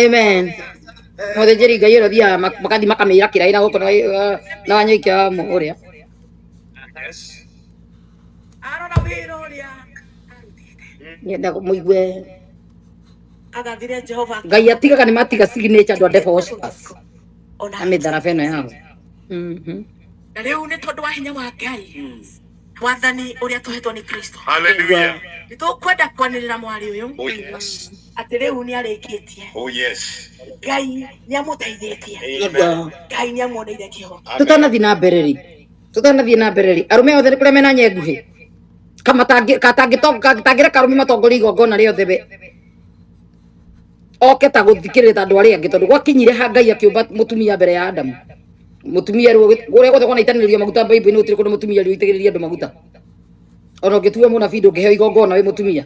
Amen. Mũthĩnjĩri Ngai ũrĩa ũthiaga makathiĩ makamĩira kĩraĩ na gũkũ na wanyoikia wa ũrĩa. Yes. Arora wĩra ũrĩa arutĩte. Nyenda mũigue Agathire Jehova Ngai atigaga nĩ matiga signature andũ a devil worshippers ona na mĩtharaba ĩno yao. Na rĩu nĩ tondũ wa hinya wa Ngai, wathani ũrĩa tũhetwo nĩ Kristo, Hallelujah. nĩ tũkwenda kwanĩrĩra mwarĩ ũyũ Oh yes. atĩ rĩu nĩ arĩkĩtie. Oh yes. Ngai nĩ amũteithĩtie. Amen. Ngai nĩ amuoneire kĩhoto. Amen. Tũtanathiĩ na mbere rĩ, tũtanathiĩ na mbere rĩ, arũme othe nĩ kũrĩa mena nyenguhĩ katangĩreka arũme matongorie igongona rĩothe we oke ta gũthikĩrĩria ta andũ arĩa angĩ, tondũ gwakinyire ha Ngai akĩũmba mũtumia mbere ya Adamu. Mũtumia rĩu kũrĩa guothe kwanaitanĩrĩrio maguta Bible-inĩ gũtirĩ kũndũ mũtumia rĩu aitagĩrĩria andũ maguta. Ona ũngĩtua mũnabii ndũngĩheo igongona wĩ mũtumia.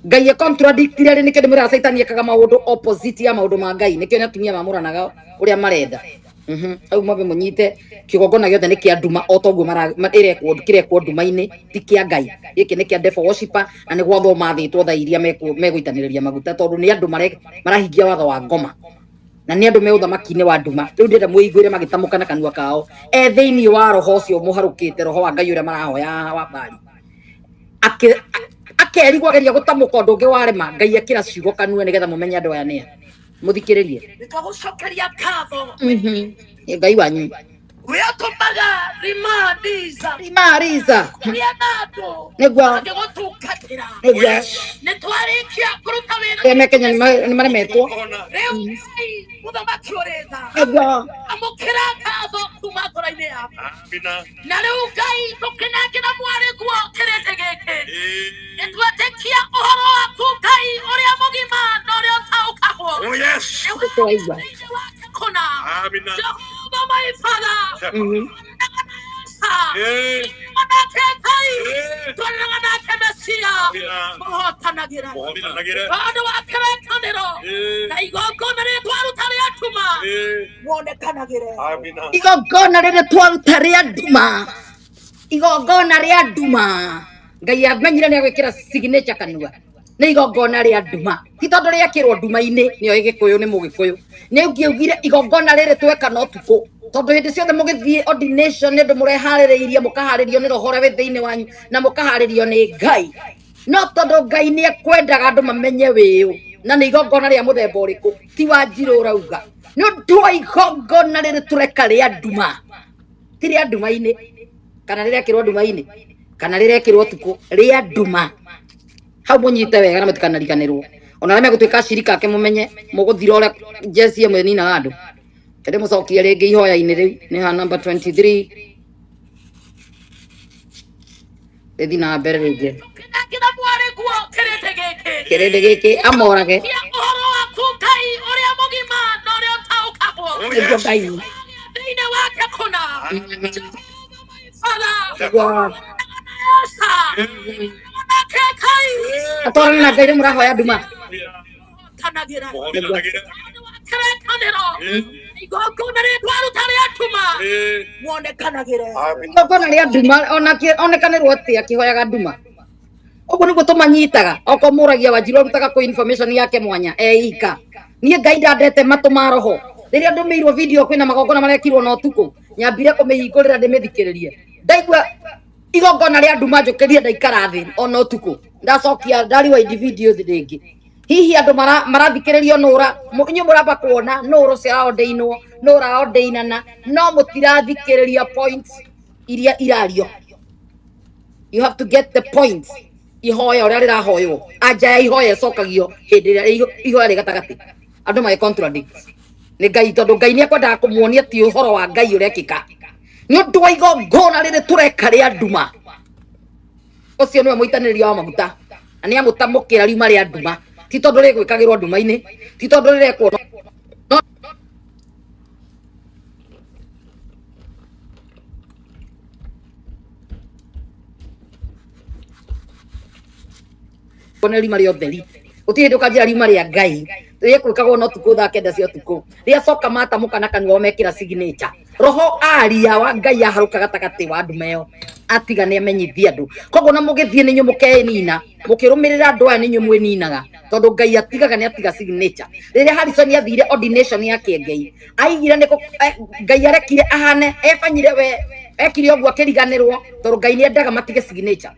Ngai e contradictire rĩ, nĩkĩo ndĩmwĩraga Caitani ekaga maũndũ opposite ya maũndũ ma Ngai, nĩkĩo nĩ atumia mamũranaga ũrĩa marenda. Hau mwambe mũnyite kĩgongona gĩothe nĩ kĩa nduma o toguo ĩrekwo kĩrekwo nduma-inĩ, ti kĩa Ngai. Gĩkĩ nĩ kĩa devil worshipper na nĩ gwathwo mathĩtwo thaa iria megũitanĩrĩria maguta, tondũ nĩ andũ marahingia watho wa ngoma na nĩ andũ me ũthamaki-inĩ wa nduma. Rĩu ndĩrenda mwĩiguĩre magĩtamũka na kanua kao e thĩinĩ wa roho ũcio mũharũkĩte, roho wa Ngai ũrĩa marahoya wa Baali. Akerigwo ageria gũtamũka ũndũ ũngĩ warema, Ngai ekĩra ciugo kanua nĩgetha mũmenye andũ aya nĩa. Mũthikĩrĩrie. Nĩ twagũcokeria ngatho. Nĩ Ngai wanyu. Ũrĩa ũtũmaga rimadiza. Rimariza. Kũrĩa na andũ. Nĩguo. Mangĩgũtungatĩra. Nĩguo. Nĩ twarĩkia kũruta wĩra. Arĩa me Kenya nĩ maremetwo. Rĩu Ngai mũthamaki ũrĩ tha. Nĩguo. Amũkĩra ngatho kuma ngoro-inĩ yaku. Amina. Na rĩu Ngai tũkĩnengera mwarĩ guo kĩrĩndĩ gĩkĩ. Nĩ twetĩkia ũhoro waku Ngai ũrĩa mũgima na ũrĩa ũtaũkagwo. Oh yes. Nĩ Tũraigua. thĩinĩ wake kũna. Amina. Jehova my Father. Eh. Nake Ngai. Eh. Twaranaga nake Mesia. Amina. Mũhotanagĩra. Mũhotanagĩre. Tondũ wa kĩrĩkanĩro Eh. na igongona rĩrĩa twaruta rĩa nduma Eh. wonekanagĩre. Amina. Igongona rĩrĩa twaruta rĩa nduma, igongona rĩa nduma, Ngai amenyire nĩ agwĩkĩra signature kanua. Nĩ igongona rĩa nduma, ti tondũ rĩekĩrwo nduma-inĩ nĩyo Gĩkũyũ nĩ Mũgĩkũyũ. Nĩ ũngĩaugire igongona rĩrĩ tweka na ũtukũ, tondũ hĩndĩ ciothe mũgĩthiĩ ordination nĩ ũndũ mũreharĩrĩirie, mũkaharĩrio nĩ roho ũrĩa wĩ thĩinĩ wanyu na mũkaharĩrio nĩ Ngai. No tondũ Ngai nĩ ekwendaga andũ mamenye wĩũ na nĩ igongona rĩa mũthemba ũrĩkũ, ti wa Njirũ ũrauga. Nĩ ũndũ wa igongona rĩrĩ tũreka rĩa nduma, ti rĩa nduma-inĩ kana rĩrekĩrwo nduma-inĩ kana rĩrekĩrwo ũtukũ, rĩa nduma. Hau mũnyite wega na mũtikanariganĩrwo. Ona arĩa megũtuĩka acirika ake mũmenye mũgũthira ũrĩa jeci ĩmwe ĩninaga andũ. Reke ndĩmũcokie rĩngĩ ihoya-inĩ rĩu, nĩ ha number 23. Rĩthiĩ na mbere rĩngĩ. Tũkĩnengera mwarĩ guo kĩrĩndĩ gĩkĩ. Kĩrĩndĩ gĩkĩ amorage. Cia ũhoro waku Ngai ũrĩa mũgima na ũrĩa ũtaũkagwo. Oh Nĩguo yes. Ngai. Thĩinĩ wake kũna. Jehova my Father. Nĩguo. Esa. Nake Ngai. Atwarane na Ngai rĩu mũrahoya nduma. Mũhotanagĩra. Mũhotanagĩre. Tondũ wa kĩrĩkanĩro. Igongona rĩrĩa twaruta rĩa nduma. Eh. Wonekanagĩre. Amina. Igongona rĩa nduma onekanĩrwo atĩa akĩhoyaga nduma. Ũguo nĩguo tũmanyitaga. Okorwo mũragia Wanjiru arutaga kũ information yake mwanya eika. Niĩ Ngai ndandete matũ ma roho. Rĩrĩa ndũmĩirwo video kwĩna magongona marekirwo na ũtukũ, nyambire kũmĩhingũrĩra ndĩmĩthikĩrĩrie. Ndaigua igongona rĩa nduma njũkĩrire ndaikara thĩ ona ũtukũ. Ndacokia ndariwind video rĩngĩ. Hihi andũ marathikĩrĩrio nũra, inyuĩ mũramba kuona nũ ũcio ũraordainwo, nũ ũraordainana, no mũtirathikĩrĩria points iria irario. You have to get the points. Ihoya ũrĩa rĩrahoywo, anja ya ihoya ĩcokagio hĩndĩ ĩrĩa ihoya rĩ gatagatĩ. Andũ magĩ contradict. Nĩ Ngai, tondũ Ngai nĩ ekwendaga kũmuonia ti ũhoro wa Ngai ũrekĩka. Nĩ ũndũ wa igongona rĩrĩ tũreka rĩa nduma. Ũcio nĩwe mũitanĩrĩria wa maguta. Na nĩ amũtamũkĩra riuma rĩa nduma. Ti tondũ rĩgwĩkagĩrwo nduma-inĩ, ti tondũ rĩrekwo no nĩ riuma rĩa ũtheri. Gũtirĩ hĩndĩ ũkanjĩra riuma rĩa Ngai rĩgwĩkagwo na ũtukũ thaa kenda cia ũtukũ. Rĩacoka matamũka na kanua mekĩra signature. Roho aria wa Ngai aharũka gatagatĩ wa nduma ĩyo. Atiga nĩ amenyithia andũ. Koguo na mũgĩthiĩ nĩ inyuĩ mũkenina, mũkĩrũmĩrĩra andũ aya nĩ inyuĩ mwĩninaga, tondũ Ngai atigaga nĩ atiga signature. Rĩrĩa Harrison athire ordination ya Kĩengei, aigire nĩ Ngai arekire ahane ebanyire we ekire ũguo akĩriganĩrwo, tondũ Ngai nĩ endaga matige signature.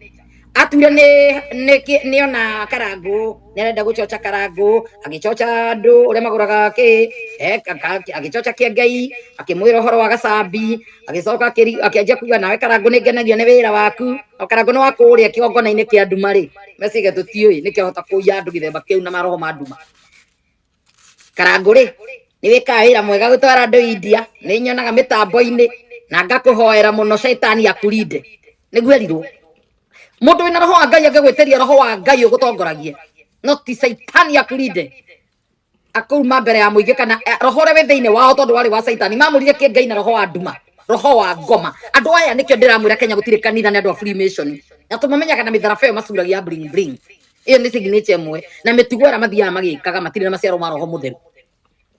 Atuire nĩ ona Karangũ nĩ arenda gũcoca Karangũ, agĩcoca andũ ũrĩa magũraga kĩ, agĩcoca Kĩengei, akĩmwĩra ũhoro wa gacambi, agĩcoka akĩanjia kuga nawe Karangũ nĩ ngenagio nĩ wĩra waku. O Karangũ nĩ wa kũrĩa kĩgongona-inĩ kĩa nduma rĩ, meciria tũtiũĩ nĩkĩo ahota kũiya andũ gĩthemba kĩu na maroho ma nduma. Karangũ rĩ, nĩ wĩkaga wĩra mwega gũtwara andũ India, nĩ nyonaga mĩtambo-inĩ na ngakũhoera mũno caitani akurinde. Nĩguo erirwo. Mũndũ wĩna roho wa Ngai angĩgwĩtĩria roho wa Ngai ũgũtongoragie, no ti caitani akurinde akuma mbere ya mũingĩ kana roho ũrĩa wĩ thĩinĩ wao, tondũ warĩ wa caitani. Mamũrire Kĩengei na roho wa nduma, roho wa ngoma. Andũ aya nĩkĩo ndĩramwĩra Kenya gũtirĩ kanitha, nĩ andũ a Freemason, na tũmamenyaga na mĩtharaba ĩyo macuragia bling bling. Ĩyo nĩ signature ĩmwe na mĩtugo ĩrĩa mathiaga magĩkaga, matirĩ na maciaro ma roho mũtheru.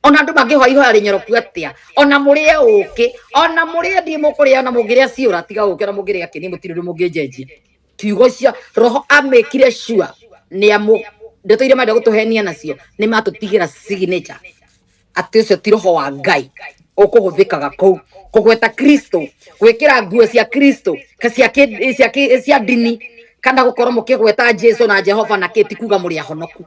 Ona andũ mangĩhoya ihoya rĩnyoroku atĩa, ona mũrĩe ũkĩ, ona mũrĩe ndiĩ mũkũrĩa, ona mũngĩrĩa ciũra tiga ũkĩ, ona mũngĩrĩa kĩ, niĩ mũtirĩ ũndũ mũngĩnjenjia. Kiugo cia roho amĩkire sure nĩ amũ ndeto iria marenda gũtũhenia nacio nĩ matũtigĩra signature atĩ ũcio ti roho wa Ngai ũkũhũthĩkaga kũu kũgweta Kristo, gwĩkĩra nguo cia Kristo cia ndini, kana gũkorwo mũkĩgweta Jesu na Jehova na kĩ, ti kuga mũrĩ ahonoku.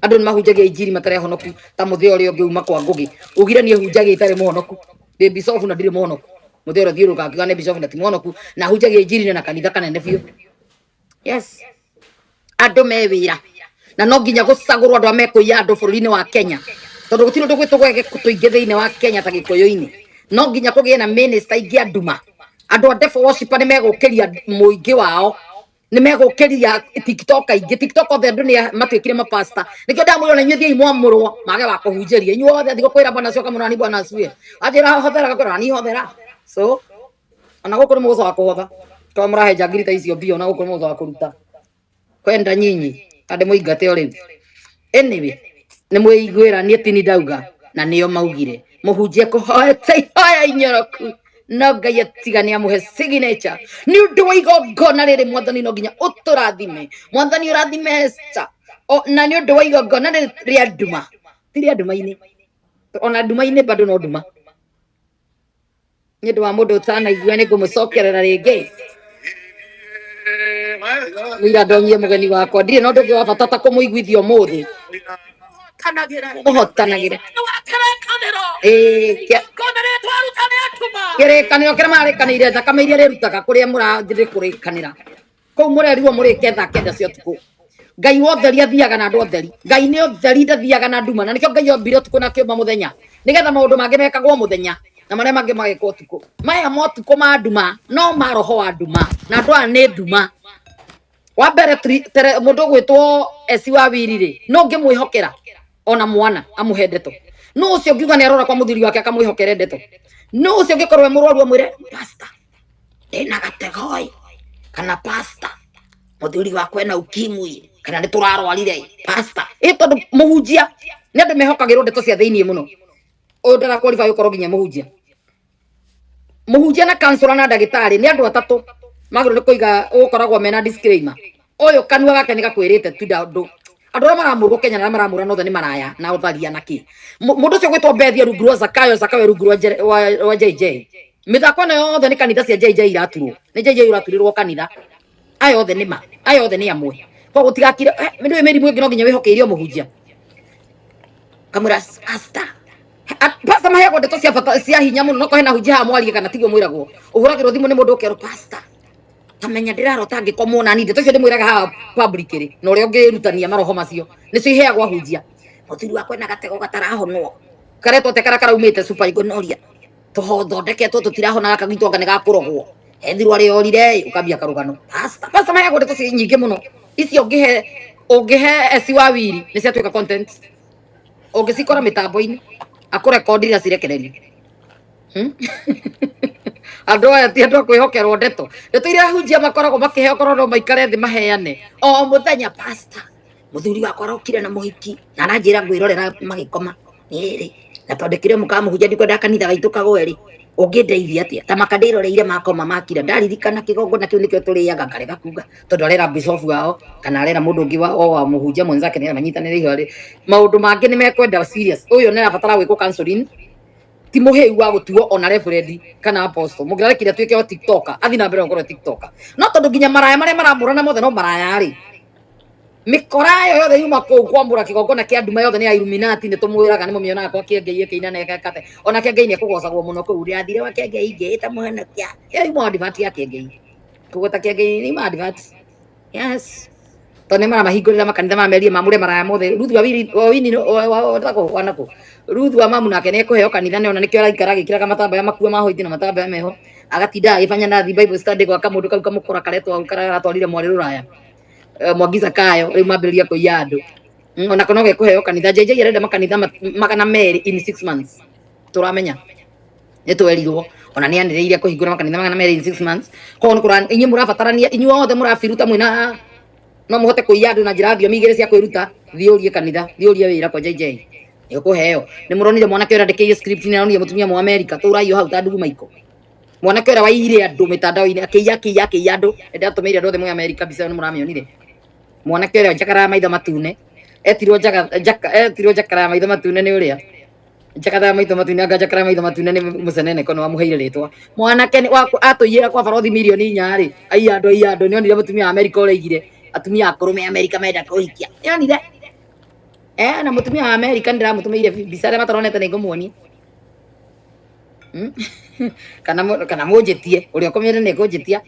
Andũ nĩ mahunjagia injiri matarĩ ahonoku, ta mũthĩ ũrĩa ũngĩ uma kwa Ngũgĩ ugire niĩ hunjagia itarĩ mũhonoku, ndĩ bicobu na ndirĩ mũhonoku. Mũthĩ ũrĩa thiũrũrũkaga akiuga nĩ bicobu na ti mũhonoku, na hunjagia injiri na kanitha kanene biũ. Yes, andũ me wĩra na no nginya gũcagũrwo andũ arĩa mekũiya andũ bũrũri-inĩ wa Kenya, tondũ gũtirĩ ũndũ gwĩtwo tũingĩ thĩinĩ wa Kenya ta Gĩkũyũ-inĩ. No nginya kũgĩe na minister ingĩ a nduma. Andũ a devil worshiper nĩ megũkĩria mũingĩ wao, nĩ megũkĩria TikTok aingĩ. TikTok othe andũ nĩ matuĩkire mapasta. Nĩkĩo ndamwĩra ona inyuĩ thiĩi mwamũrwo mage wa kũhunjĩria inyuĩ othe. Thiĩ gũkwĩra bwana coka mũno, nani bwana asifiwe, anjĩra hothera, gakwĩra nani hothera. So ona gũkũ nĩ mũgũcoka kũhotha tondũ mũrahe njangiri ta icio mbia, ona gũkũ nĩ mũgũcoka kũruta kwenda nyinyi andĩ mũingate o rĩu. Anyway, nĩ mwĩiguĩra, niĩ tini ndauga na nĩo maugire mũhunjie kũhoete ihoya inyoroku, no Ngai atiga nĩ amũhe signature nĩ ũndũ wa igongona rĩrĩ. Mwathani no nginya ũtũrathime, Mwathani ũrathime Esther na nĩ ũndũ wa igongona rĩrĩ rĩa nduma, ti rĩa nduma-inĩ, ona nduma-inĩ bado no nduma. Nĩ ũndũ wa mũndũ ũtanaigua, nĩ ngũmũcokerera rĩngĩ mũira ndonyie mũgeni wakwa. Ndirĩ na ũndũ ũngĩ wa bata ta kũmũiguithia ũmũthĩ. Kanagĩra. Mũhotanagĩre. Nĩ wa kĩrĩkanĩro. Ĩĩ, Igongona rĩrĩa twaruta nĩ atuma. Kĩrĩkanĩro kĩrĩa mararĩkanĩire, thakame iria rĩrutaga kũrĩa mũrathiĩ kũrĩkanĩra kũu mũrerirwo mũrĩke thaa 9 cia ũtukũ. Ngai wa ũtheri athiaga na andũ atheri. Ngai nĩ ũtheri, ndathiaga na nduma, na nĩkĩo Ngai ombire ũtukũ na akĩũmba mũthenya, nĩgetha maũndũ mangĩ mekagwo mũthenya na marĩa mangĩ magekwo ũtukũ. Maya ma ũtukũ ma nduma no ma roho wa nduma, na andũ aya nĩ nduma. Wa mbere mũndũ ũgwĩtwo Esi wa Wiri rĩ, no ũngĩmwĩhokera ona mwana amũhe ndeto? No ũcio ngiuga nĩ arora kwa mũthuri wake akamwĩhokere ndeto? No ũcio ũngĩkorwo e mũrwaru amwĩre, "Pastor, ndĩna gategoi," kana, "Pastor, mũthuri wakwa ena ukimwi," kana, "Nĩ tũrarwarire, pastor"? Ĩ tondũ mũhunjia nĩ andũ mehokagĩrwo ndeto cia thĩiniĩ mũno. Ũyũ ndara qualify ũkorwo nginya mũhunjia. Mũhunjia na counselor na ndagĩtarĩ nĩ andũ atatũ magĩrĩirwo nĩ kũiga ũkoragwo mena disclaimer. Ũyũ kanua gake nĩ gakwĩrĩte tu andũ andũ arĩa maramũrwo Kenya na arĩa maramũra othe nĩ maraya na ũtharia na kĩ. Mũndũ ũcio gwĩtwo Bethia rungu rwa Zakayo, Zakayo rungu rwa JJ. Mĩthako ĩno yothe nĩ kanitha cia JJ iraturwo, nĩ JJ ũraturĩrwo kanitha. Aya othe nĩ ma, aya othe nĩ amwe. Koguo gũtigakire ndũĩ mĩrimũ ĩngĩ no nginya wĩhokeire o mũhunjia kamwĩra pastor. Pastor maheagwo ndeto cia bata cia hinya mũno. No hena hunjia haha mwarie kana tiguo mwĩragwo ũhũragĩrwo thimũ nĩ mũndũ ũkerwo, "Pastor, tamenya ndĩrarota ngĩkomwo nani." Ndeto icio ndĩmwĩraga haha public rĩ, na ũrĩa ũngĩrutania maroho macio nĩcio iheagwo ahunjia. Mũthuri wakwa ena gatego gatarahonwo, karetwo te karĩa karaumĩte super gonorrhea, tũthondeketwo tũtirahona, gaka gwitũ anga nĩ gakũrogwo, ethirwo arĩa orire ũkambia karũgano. Pastor, pastor maheagwo ndeto nyingĩ mũno. Icio ũngĩhe eci wa wiri nĩ ciatuĩka content, ũngĩcikora mĩtambo-inĩ akũrekondire acirekererie. Andũ aya ti andũ a kwĩhokerwo ndeto. Ndeto iria ahunjia makoragwo makĩheo, korwo no maikare thĩ maheane o mũthenya, "Pastor, mũthuri wakwa arokire na mũhiki na aranjĩra ngwĩrorera magĩkoma nĩrĩ, na tondũ kĩrĩa mũkamũhunjia ndikwenda kanitha gaitũ kagwe rĩ." Ũngĩndeithia atĩa? Ta makandĩroreire makoma makira ndaririkana kĩgongona kĩu nĩkĩo tũrĩaga ngarega kuga tondũ arera bishop wao kana arera mũndũ ũngĩ wa o wa mũhunjia mwenzake nĩ manyitanĩre ihoya rĩ. Maũndũ mangĩ nĩ mekwenda serious. Ũyũ nĩ arabatara gwĩkwo counseling, ti mũhĩu wa gũtuo ona reverend kana apostle. Mũngĩrarekire atuĩke o tiktoker, athi na mbere gũkorwo tiktoker, no tondũ nginya maraya marĩa maramũrana mothe no maraya rĩ, mikora ĩyo yothe yuma kũu kwambũra kĩgongona kĩa nduma yothe nĩ ya Illuminati. Nĩ tũmwĩraga nĩ mũmĩonaga kwa Kĩengei ĩkĩina na ĩgekate ona Kĩengei nĩ ekũgocagwo mũno kũu ndĩrathire wa Kĩengei ngĩĩta mũhonokia. Ĩyo yuma advert ya Kĩengei, kũgweta Kĩengei nĩ yuma advert, yes, tondũ nĩ maramahingũrĩra makanitha mamerie mamũre maraya mothe. Ruth wa Wini wa Wini wa wanako Ruth wa mamu nake nĩ ekũheo kanitha nĩ ona nĩkĩo araikara agĩkĩraga matambaya makua ma hoiti na matambaya meho, agatinda agĩbanya na thi Bible study gwa kamũndũ kau kamũkora karetwo karatwarire mwarĩ rũraya. Mwangi Zakayo rĩu mambĩrĩria kũiya andũ. Onako no gekũheo kanitha. JJ arenda makanitha 200 in 6 months. Tũramenya nĩ twerirwo ona nĩ anĩrĩire kũhingũra makanitha 200 in 6 months. Koguo nĩ kũra inyuĩ mũrabatarania, inyuĩ othe mũrabiruta mwĩna no mũhote kũiya andũ na njĩra thiomi igĩrĩ cia kwĩruta. Thiĩ ũrie kanitha, thiĩ ũrie wĩra kwa JJ nĩ ũkũheo. Nĩ mũronire mwanake ũrĩa andĩkĩire script, nĩ aronire mũtumia mũ America tũraio hau ta ndugu maiko, mwanake ũrĩa waiyire andũ mĩtandao-inĩ akĩiya akĩiya akĩiya andũ. Ndatũmĩire andũ othe mwĩ America mbica ĩyo, nĩ mũramĩonire. Mwanake ũrĩa njakara ya maitho matune etirwo njaka njaka etirwo njakara ya maitho matune nĩ ũrĩa njakara ya maitho matune, anga njakara ya maitho matune nĩ mũcenene kono wamũheire rĩtwa. Mwanake nĩ atũiyĩra kwa barothi mirioni 4 rĩ, aiya andũ aiya andũ. Nĩ onire mũtumia wa America ũrĩa aigire atumia akũrũ me America menda kũhikia, nĩ onire na mũtumia wa America nĩ ndĩramũtũmĩire mbica, arĩa mataronete nĩ ngũmuonia. Kana mũnjĩtie ũrĩa ũkũmĩenda nĩ ngũnjĩtia,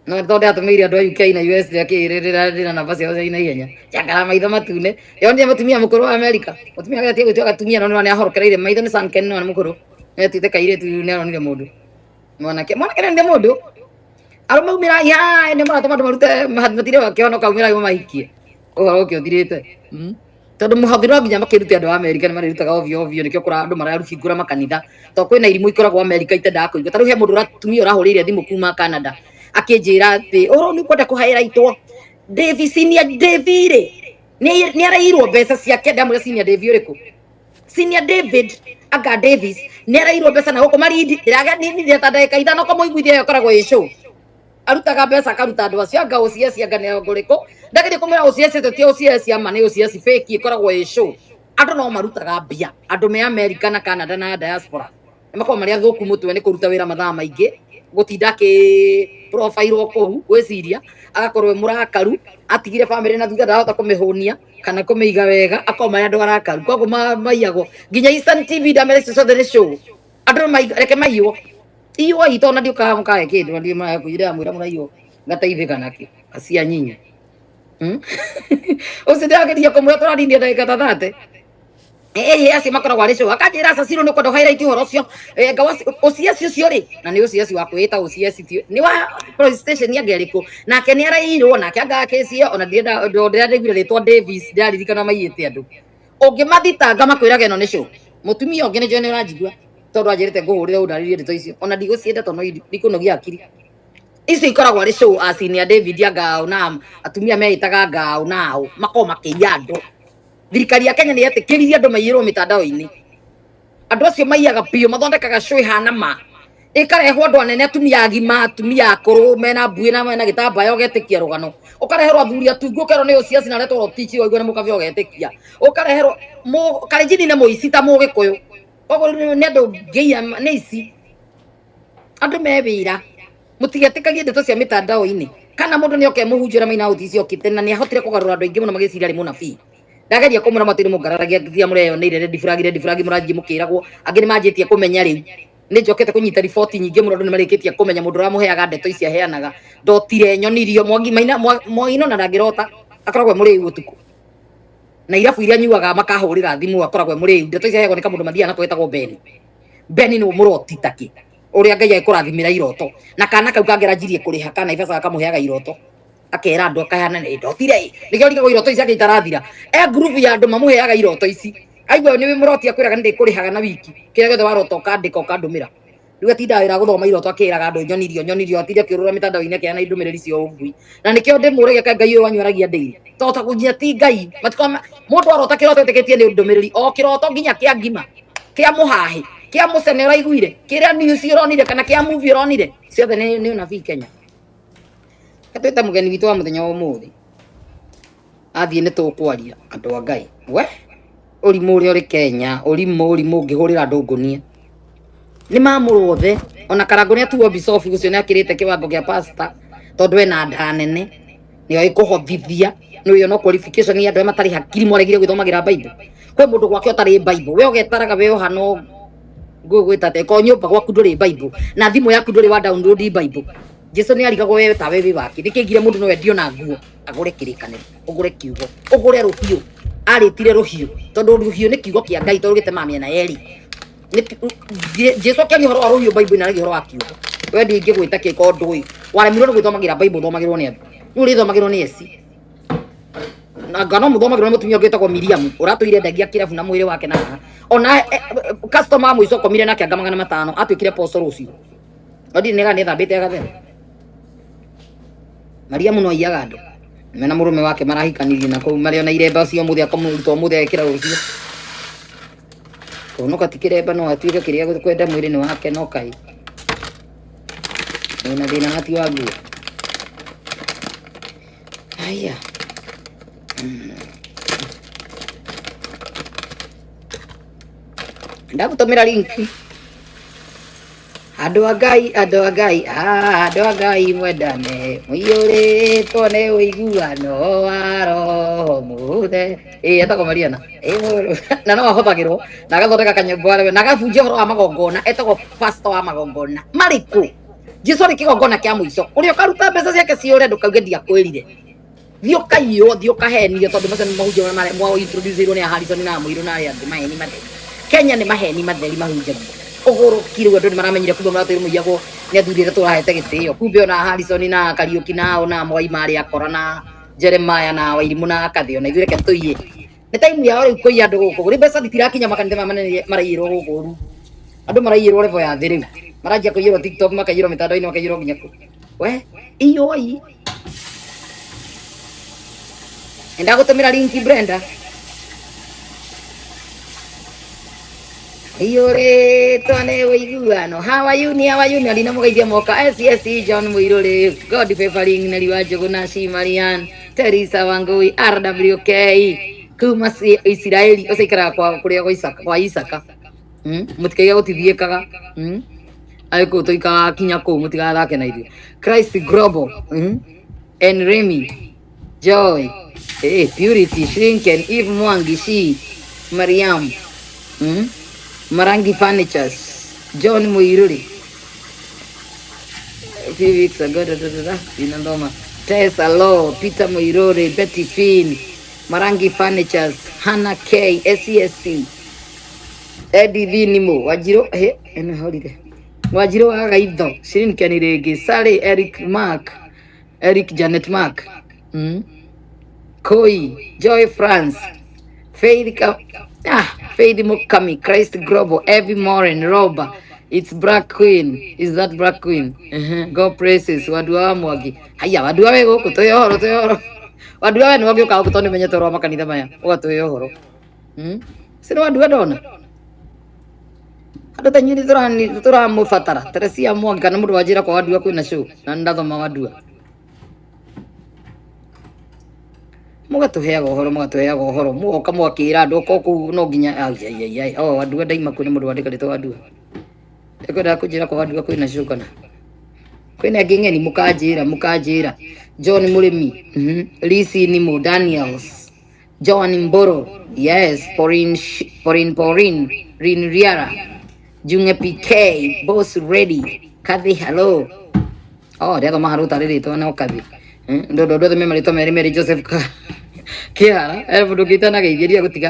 no tondũ ndatũmĩire andũ a UK na US akĩrĩra namba ciao cia naihenya. Njakara maitho matune yonire mũtumia mũkũrũ wa America, mũtumia agetie gwĩtua gatumia, no nĩ ahorokereire maitho nĩ sunken, no nĩ mũkũrũ nĩetuĩte kairĩtu. Nĩ aronire mũndũ mwanake, mwanake nĩ mũndũ arũme umĩra ya nĩ maratũma andũ marute matire wakĩhonoka umĩra mahikie ũhoro ũkĩ ũthirĩte. Tondũ mũhothi no nginya makĩrute andũ a Amerika nĩ marĩrutaga ovyo ovyo, nĩkĩo kũra andũ marahingũra makanitha tondũ kwĩna irimũ ikoragwo Amerika itendaga kũigua. Ta rĩu he mũndũ ũratumia ũrahũrĩire thimũ kuma Canada akĩnjĩra atĩ ũhoro nĩ ũkwenda kũhaĩraitwo Davy, senior Davy rĩ, nĩ arairwo mbeca ciake. Ndamwĩra senior Davy ũrĩkũ? Senior David anga Davis nĩ arairwo mbeca na gũkũ Malindi. Ndĩraga ta ndagĩka 5 kũmũiguithia ĩyo ĩkoragwo ĩ show arutaga mbeca akaruta andũ acio anga OCS anga nĩ ngũrĩkũ. Ndageria kũmwĩra OCS ĩyo ti OCS ama nĩ OCS fake ĩkoragwo ĩ show. Andũ no marutaga mbia, andũ me America na Canada na diaspora nĩ makoragwo marĩ athũku mũtwe nĩ kũruta wĩra mathaa maingĩ, gũtinda akĩ profile kũu gwĩciria agakorwo e mũrakaru, atigire bamĩrĩ na thutha, ndahota kũmĩhũnia kana kũmĩiga wega, akorwo marĩ andũ arakaru, koguo maiyagwo nginya Eastern TV. Ndamera icio ciothe nĩ show. Andũ reke maiywo iywo itũ ona ndiũkaga mũkahe kĩndũ ndiĩ marakwĩra mwĩra mũraiywo ngateithĩka nakĩ kacia nyinya. Ũcio ndĩrageria kũmwĩra tũrarindia ndagĩka ta 30 ĩĩ acio makoragwo arĩ show. Akanjĩra Cecile nĩ ũkwenda highlight ũhoro ũcio. Nga OCS ũcio rĩ, na nĩ OCS wa kwĩĩta OCS ti nĩ wa police station anga ĩrĩkũ, nake nĩ arairwo nake anga kesi ĩyo ona ndirenda ndĩraiguire rĩtwa Davis ndĩraririkana maiyĩte andũ. Ũngĩmathitanga makwĩraga ĩno nĩ show. Mũtumia ũngĩ nĩ njũĩ nĩ ũranjigua tondũ anjĩrĩte ngũhũrĩre ũndarĩrie ndeto icio, ona ndigũcienda tondũ no ndikũnogia hakiri. Icio ikoragwo arĩ show a senior David anga na atumia meĩtaga ngao nao makoragwo makĩiya andũ. Thirikari ya Kenya nĩ yetĩkĩririe andũ maiyĩrwo mĩtandao-inĩ. Andũ acio maiyaga biũ, mathondekaga show ĩhana ma ĩkarehwo andũ anene, atumia agima, atumia akũrũ mena mbuĩ na mena gĩtambaya, ũgetĩkia rũgano. Ũkareherwo athuri atungu, ũkerwo nĩ OCS na aretwo Rotich, waigua nĩ mũkabe ũgetĩkia. Ũkareherwo Kalenjin nĩ mũici ta mũgĩkũyũ, koguo nĩ andũ ngĩiya nĩ ici andũ me wĩra. Mũtigetĩkagie ndeto cia mĩtandao-inĩ kana mũndũ nĩ oke mũhunjia ũrĩa maina auti okĩte na nĩ ahotire kũgarũra andũ aingĩ mũno magĩciria arĩ mũnabii. Ndageria kũmwĩra matĩrĩ mũngararagia nginya mũreyoneire red flag, red flag mũrathiĩ mũkĩragwo. Angĩ nĩ manjĩtie kũmenya rĩu nĩ njokete kũnyita riboti nyingĩ mũno, andũ nĩ marĩkĩtie kũmenya mũndũ ũramũheaga ndeto ici aheanaga. Ndotire nyonirio Mwangi Maina Mwaino na ndangĩrota, akoragwo e mũrĩu ũtukũ na irabu iria anyuaga makahũrĩra thimũ, akoragwo e mũrĩu. Ndeto ici aheagwo nĩ kamũndũ mathiaga nako getagwo Beni. Beni nĩ mũroti takĩ ũrĩa Ngai agĩkũrathimĩra iroto na kana kau kangĩranjirie kũrĩha kana ibaca gakamũheaga iroto, akera andũ akaheana nĩ ndotire nĩkĩo ndigagwo iroto ici itarathira. E group ya andũ mamũheaga iroto ici, aigua nĩ mũroti akwĩraga nĩ ndĩkũrĩhaga na wiki kĩrĩa gĩothe warota ũkandĩka ũkandũmĩra. Rĩu atindaga wĩra gũthoma iroto akĩraga andũ nyonirio nyonirio, atinde akĩũrũra mĩtandao-inĩ akĩheana ndũmĩrĩri cia ũngui, na nĩkĩo ndĩmũragia kaĩ Ngai ũyũ wanyu aragia ndĩire tondũ ta nginya ti Ngai matiko mũndũ arota kĩroto etĩkĩtie nĩ ndũmĩrĩri o kĩroto nginya kĩa ngima kĩa mũhahĩ. Kia mucene uraiguire, kiria news uronire kana kia movie uronire, ciothe ni unabii Kenya. Katwita mugeni witũ wa muthenya wa umuthi. Athiĩ nĩ tũkwaria andũ a Ngai. We ũrimũ ũrĩa ũrĩ Kenya, ũrimũ ũrimũ ũngĩhũrĩra andũ ngũnia. Nĩ mamũrwo othe, ona Karangũ nĩ atuo bicobu ũcio nĩ akĩrĩte kĩwango kĩa pastor tondũ ena nda nene. Nĩ oĩ kũhothithia, nĩ ũĩ no qualification ya andũ arĩa matarĩ hakiri mwaregire gwĩthomagĩra Bible. Kwĩ mũndũ gwake ũtarĩ Bible, we ũgetaraga we oha no ngũgwĩta atĩa, korwo nyũmba gwaku ndũrĩ Bible na thimũ yaku ndũrĩ wa download Bible. Jesu nĩ arigagwo we tawe wĩ wake. Nĩkĩ ngire mũndũ no endio na nguo, agũre kĩrĩkanĩro, ũgũre kiugo, ũgũre rũhiũ. Arĩtire rũhiũ tondũ rũhiũ nĩ kiugo kĩa Ngai tondũ gĩtemaga mĩena yerĩ. Jesu akĩaria ũhoro wa rũhiũ Bible-inĩ aragia ũhoro wa kiugo. We ndingĩgwĩta kĩ korwo ndũĩ. Waremirwo nĩ gwĩthomagĩra Bible ũthomagĩrwo nĩ andũ. Rĩu ũrĩthomagĩrwo nĩ eci. Na nga no mũthomagĩrwo nĩ mũtumia ũngĩ wĩtagwo Miriam ũratũire ndengia kĩrabu na mwĩrĩ wake na haha. Ona customer wa mũico ũkomire nake anga 500 atuĩkire poco rũciũ. No ndirĩ nĩga nĩthambĩte agathera. Mariamu no aiyaga andũ. Mena mũrũme wake marahikanirie na kũu marĩ ona iremba cio mũthĩ akamũruta ũmũthĩ agekĩra rũciũ. Kũhonoka ti kĩremba no atuĩke kĩrĩa kwenda mwĩrĩ nĩ wake no kaĩ. Wĩna thĩna na ti wa nguo. Haya. Ndagũtũmĩra link. Andũ a Ngai, andũ a Ngai, andũ a Ngai mwendane, mũiyũrĩtwo nĩ ũiguano wa Roho Mũtheru. Ĩĩ etagwo Mariana. Ĩĩ mũrũ. Na no ahũthagĩrwo na agathondeka kanyũmba arĩa na agabunjia ũhoro wa magongona, etagwo pastor wa magongona. Marĩkũ? Jesu arĩ kĩgongona kĩa mũico. Ũrĩa ũkaruta mbeca ciake ciũre ndũkauge ndiakwĩrire. Thiĩ ũkaiywo, thiĩ ũkahenio tondũ macio nĩ mahunjio marĩa mwa introduce irwo nĩ Harrison na Mũirũ na arĩa angĩ maheni matheri. Kenya nĩ maheni matheri mahunjagio. Ũgũrũki rĩu andũ nĩ maramenyire kumbe maratwĩrwo mũiyagwo nĩ athuri arĩa tũrahete gĩtĩo. Kumbe ona Harrison na Kariũki na ona Mwai marĩ akora na Jeremiah na Wairimũ na Kathĩ ona ithuĩ reke tũiye. Nĩ time yao rĩu kũiya andũ gũkũ. Rĩu mbeca itirakinya makanitha maya manene maraiyĩrwo gũkũ ũru. Andũ maraiyĩrwo level ya thĩ rĩu. Maranjia kũiyĩrwo TikTok, makaiyĩrwo mĩtandao-inĩ, makaiyĩrwo nginya kũ. We, iyoi. Ndagũtũmĩra link Brenda. Iyũrĩtwo nĩ ũiguano. How are you? Ni how are you? Nĩ arina mũgeithia moka. SSC John Mũirũrĩ. God favoring Neri wa Njũgũ na Shi Marian. Teresa Wangui RWK. Kuma Isiraeli. Ũcio aikaraga kwa kũrĩa gwa Isaka. Kwa Isaka. Mũtikaige gũtithiĩkaga. Arĩ kũu tũikaga kũu mũtigathake na ithuĩ. Christ Global. And Remy. Joy. Hey, Purity, Shrinken, Eve Mwangi, She, Mariam. Marangi Furnitures, John Muiruri. A few weeks ago, da, da, da, da, Inandoma. Tessa Law, Peter Muiruri, Betty Finn, Marangi Furnitures, Hannah K, SESC, Eddie V Nimo, Wajiro, he, eno holiday. Wajiro wa Gaitho, Shrinken Rege, Sally, Eric Mark, Eric Janet Mark. Koi, Joy France, Faith, Faith Mukami, Christ Global, Evie Moren, Roba, It's Black Queen. Is that Black Queen? God praises. Wadua wa Mwangi. Haya, wadua we gũkũ tũhe ũhoro, tũhe ũhoro. Wadua we nĩ wangĩũka gũkũ tondũ nĩmenyete ũhoro wa makanitha maya. Ũgatũhe ũhoro. Si nĩ wadua ndona. Andũ ta inyuĩ nĩ tũramũbatara. Teresia Mwangi kana mũndũ wanjĩra kwa wadua kwĩna show na nĩ ndathoma wadua. Mũgatũheaga ũhoro, mũgatũheaga ũhoro, mũgoka mũgakĩra andũ okorwo kũu no nginya ai ai ai oh wadua ndaima kũ nĩ mũndũ wandĩka rĩtwa wadua. Ekwendaga kũnjĩra kwa wadua kwĩna show kana kwĩna angĩ ng'eni mũkanjĩra mũkanjĩra John Mũrĩmi, Lisi Nimo Daniels, Joan Mboro, yes, Pauline Pauline Pauline Rin Riara, Junge PK, Boss Ready, Kathy hello. Oh, ndĩrathoma harũ tarĩ rĩtwa no Kathy. Ndũ ndũ andũ othe me marĩtwa merĩ merĩ Joseph Kĩhara, mũndũ ũngĩ itanageithia gũtiga.